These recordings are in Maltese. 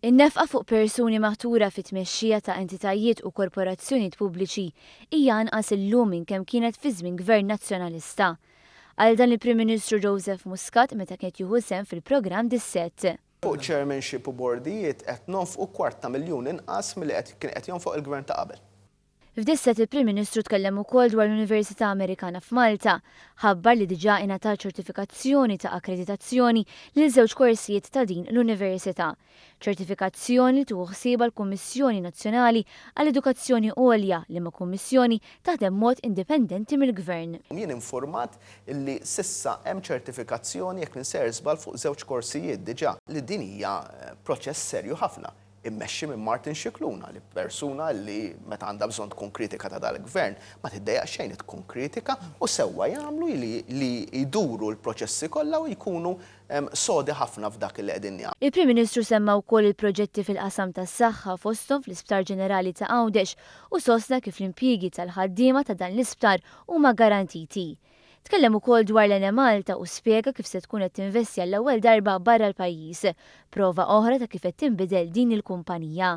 In-nefqa fuq persuni maħtura fit-tmexxija ta' entitajiet u korporazzjonijiet pubbliċi hija anqas illum minn kemm kienet fi żmien Gvern Nazzjonalista. Qal dan il-Prim Ministru Joseph Muscat meta kien qed jieħu sehem fil-programm Dissett. Fuq chairmanship u bordijiet qed nonfqu kwart ta' miljun inqas milli qed kien qed jonfoq il-Gvern ta' qabel. F'Dissett il-Prim Ministru tkellem ukoll dwar l-Università Amerikana f'Malta. Ħabbar li diġà ingħatat ċertifikazzjoni ta' akkreditazzjoni lil żewġ korsijiet ta' din l-Università. Ċertifikazzjoni li tieħu ħsiebha l-Kummissjoni Nazzjonali għall-Edukazzjoni Għolja liema kummissjoni taħdem b'mod indipendenti mill-Gvern. Jien infurmat li s'issa hemm ċertifikazzjoni, jekk m'insejjer żball, fuq żewġ korsijiet diġà, li din hija proċess serju ħafna. immexxi minn Martin Scicluna, li persuna li meta għandha bżonn tkun kritika ta' dal-Gvern, ma tiddejjaq xejn li tkun kritika u sewwa jagħmlu li li jduru l-proċessi kollha u jkunu sodi ħafna f'dak li qegħdin jagħmlu. Il-Prim Ministru semma wkoll il-proġetti fil-qasam tas-saħħa fosthom fl-Isptar Ġenerali ta' Għawdex u sostna kif l-impjiegi tal-ħaddiema ta' dan l-isptar huma garantiti. Tkellem ukoll dwar l-Enemalta u spjega kif se tkun qed tinvesti għall-ewwel darba barra l-pajjiż, prova oħra ta' kif qed tinbidel din il-kumpanija.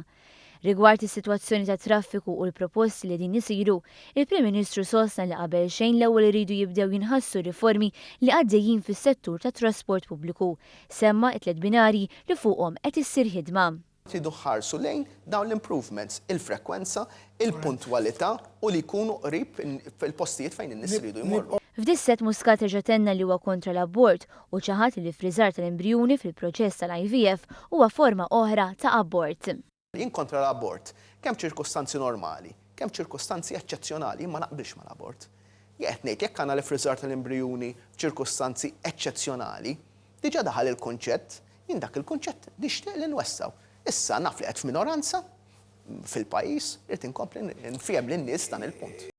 Rigward is-sitwazzjoni tat-traffiku u l-proposti li qegħdin isiru, il-Prim Ministru sostna li qabel xejn l-ewwel iridu jibdew jinħassu r-riformi li għaddejjin fis-settur tat-trasport pubbliku. Semma t-tliet binarji li fuqhom qed issir ħidma. Tridu ħarsu lejn dawn l-improvements, il-frekwenza, il-puntwalità u li jkunu qrib il-postijiet fejn in-nies iridu jmorru. F'Dissett Muscat reġa' tenna li huwa kontra l-abort u ċaħad li l-iffriżar tal-embrijuni fil-proċess tal-IVF huwa forma oħra ta' abort. Jien kontra l-abort, kemm f'ċirkustanzi normali, kemm f'ċirkustanzi eċċezzjonali, jien ma naqbilx mal-abort. Jien qed ngħid jekk għandna l-iffriżar tal-embrijuni f'ċirkustanzi eċċezzjonali, diġà daħal il-kunċett Jien dak il-kunċett nixtieq li nwessgħu. Issa naf li qed f'minoranza fil-pajjiż, irrid inkompli nfiehem lin-nies dan il-punt.